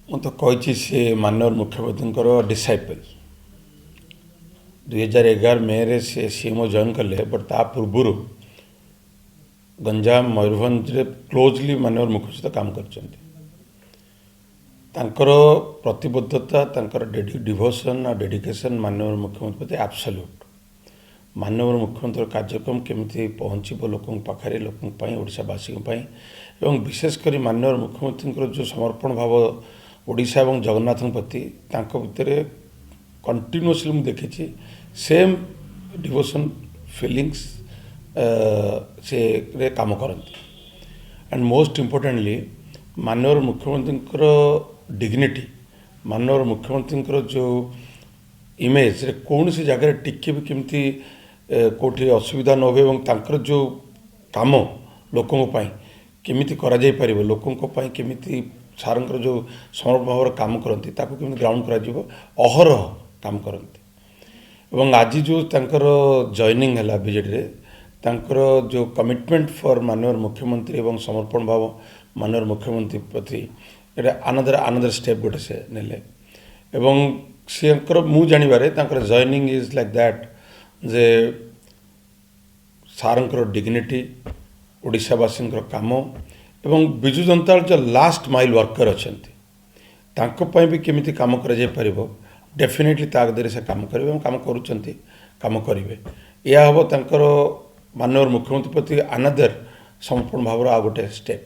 ମୁଁ ତ କହିଛି, ସେ ମାନ୍ୟବର ମୁଖ୍ୟମନ୍ତ୍ରୀଙ୍କର ଡିସାଇପଲ୍। 2011 ମେରେ ସେ ସିଏମ୍ଓ ଜଏନ୍ କଲେ, ବଟ୍ ତା ପୂର୍ବରୁ ଗଞ୍ଜାମ, ମୟୂରଭଞ୍ଜରେ କ୍ଲୋଜଲି ମାନ୍ୟବର ମୁଖ୍ୟ ସହିତ କାମ କରିଛନ୍ତି। ତାଙ୍କର ପ୍ରତିବଦ୍ଧତା, ତାଙ୍କର ଡିଭୋସନ୍ ଆଉ ଡେଡିକେସନ୍ ମାନ୍ୟବର ମୁଖ୍ୟମନ୍ତ୍ରୀ ପ୍ରତି ଆବସଲ୍ୟୁଟ୍। ମାନ୍ୟବର ମୁଖ୍ୟମନ୍ତ୍ରୀଙ୍କ କାର୍ଯ୍ୟକ୍ରମ କେମିତି ପହଞ୍ଚିବ ଲୋକଙ୍କ ପାଖରେ, ଲୋକଙ୍କ ପାଇଁ, ଓଡ଼ିଶାବାସୀଙ୍କ ପାଇଁ ଏବଂ ବିଶେଷ କରି ମାନ୍ୟବର ମୁଖ୍ୟମନ୍ତ୍ରୀଙ୍କର ଯେଉଁ ସମର୍ପଣ ଭାବ ଓଡ଼ିଶା ଏବଂ ଜଗନ୍ନାଥଙ୍କ ପ୍ରତି, ତାଙ୍କ ଭିତରେ କଣ୍ଟିନ୍ୟୁଅସଲି ମୁଁ ଦେଖିଛି ସେମ୍ ଡିଭୋସନ୍ ଫିଲିଙ୍ଗସ୍ ସେ କାମ କରନ୍ତି। ଆଣ୍ଡ ମୋଷ୍ଟ ଇମ୍ପୋର୍ଟାଣ୍ଟଲି, ମାନ୍ୟବର ମୁଖ୍ୟମନ୍ତ୍ରୀଙ୍କର ଡିଗ୍ନିଟି, ମାନ୍ୟବର ମୁଖ୍ୟମନ୍ତ୍ରୀଙ୍କର ଯେଉଁ ଇମେଜରେ କୌଣସି ଜାଗାରେ ଟିକେ ବି କେମିତି କେଉଁଠି ଅସୁବିଧା ନ ହୁଏ ଏବଂ ତାଙ୍କର ଯେଉଁ କାମ ଲୋକଙ୍କ ପାଇଁ କେମିତି କରାଯାଇପାରିବ, ଲୋକଙ୍କ ପାଇଁ କେମିତି ସାରଙ୍କର ଯେଉଁ ସମର୍ପଣ ଭାବରେ କାମ କରନ୍ତି, ତାକୁ କେମିତି ଗ୍ରାଉଣ୍ଡ କରାଯିବ, ଅହରହ କାମ କରନ୍ତି। ଏବଂ ଆଜି ଯେଉଁ ତାଙ୍କର ଜଏନିଂ ହେଲା ବିଜେଡ଼ିରେ, ତାଙ୍କର ଯେଉଁ କମିଟମେଣ୍ଟ ଫର୍ ମାନ୍ୟବର ମୁଖ୍ୟମନ୍ତ୍ରୀ ଏବଂ ସମର୍ପଣ ଭାବ ମାନ୍ୟବର ମୁଖ୍ୟମନ୍ତ୍ରୀ ପ୍ରତି, ଏଇଟା ଆନଦର ଆନଦର ଷ୍ଟେପ୍ ଗୋଟେ ସେ ନେଲେ। ଏବଂ ସିଏଙ୍କର ମୁଁ ଜାଣିବାରେ ତାଙ୍କର ଜଏନିଂ is like that ଯେ ସାରଙ୍କର ଡିଗ୍ନିଟି, ଓଡ଼ିଶାବାସୀଙ୍କର କାମ ଏବଂ ବିଜୁ ଜନତା ଦଳ ଯେଉଁ ଲାଷ୍ଟ ମାଇଲ୍ ୱାର୍କର ଅଛନ୍ତି, ତାଙ୍କ ପାଇଁ ବି କେମିତି କାମ କରାଯାଇପାରିବ, ଡେଫିନେଟଲି ତା ଦେହରେ ସେ କାମ କରିବେ ଏବଂ କାମ କରୁଛନ୍ତି, କାମ କରିବେ। ଏହା ହେବ ତାଙ୍କର ମାନ୍ୟବର ମୁଖ୍ୟମନ୍ତ୍ରୀ ପ୍ରତି ଆନଦର ସମର୍ପଣ ଭାବର ଆଉ ଗୋଟେ ଷ୍ଟେପ୍।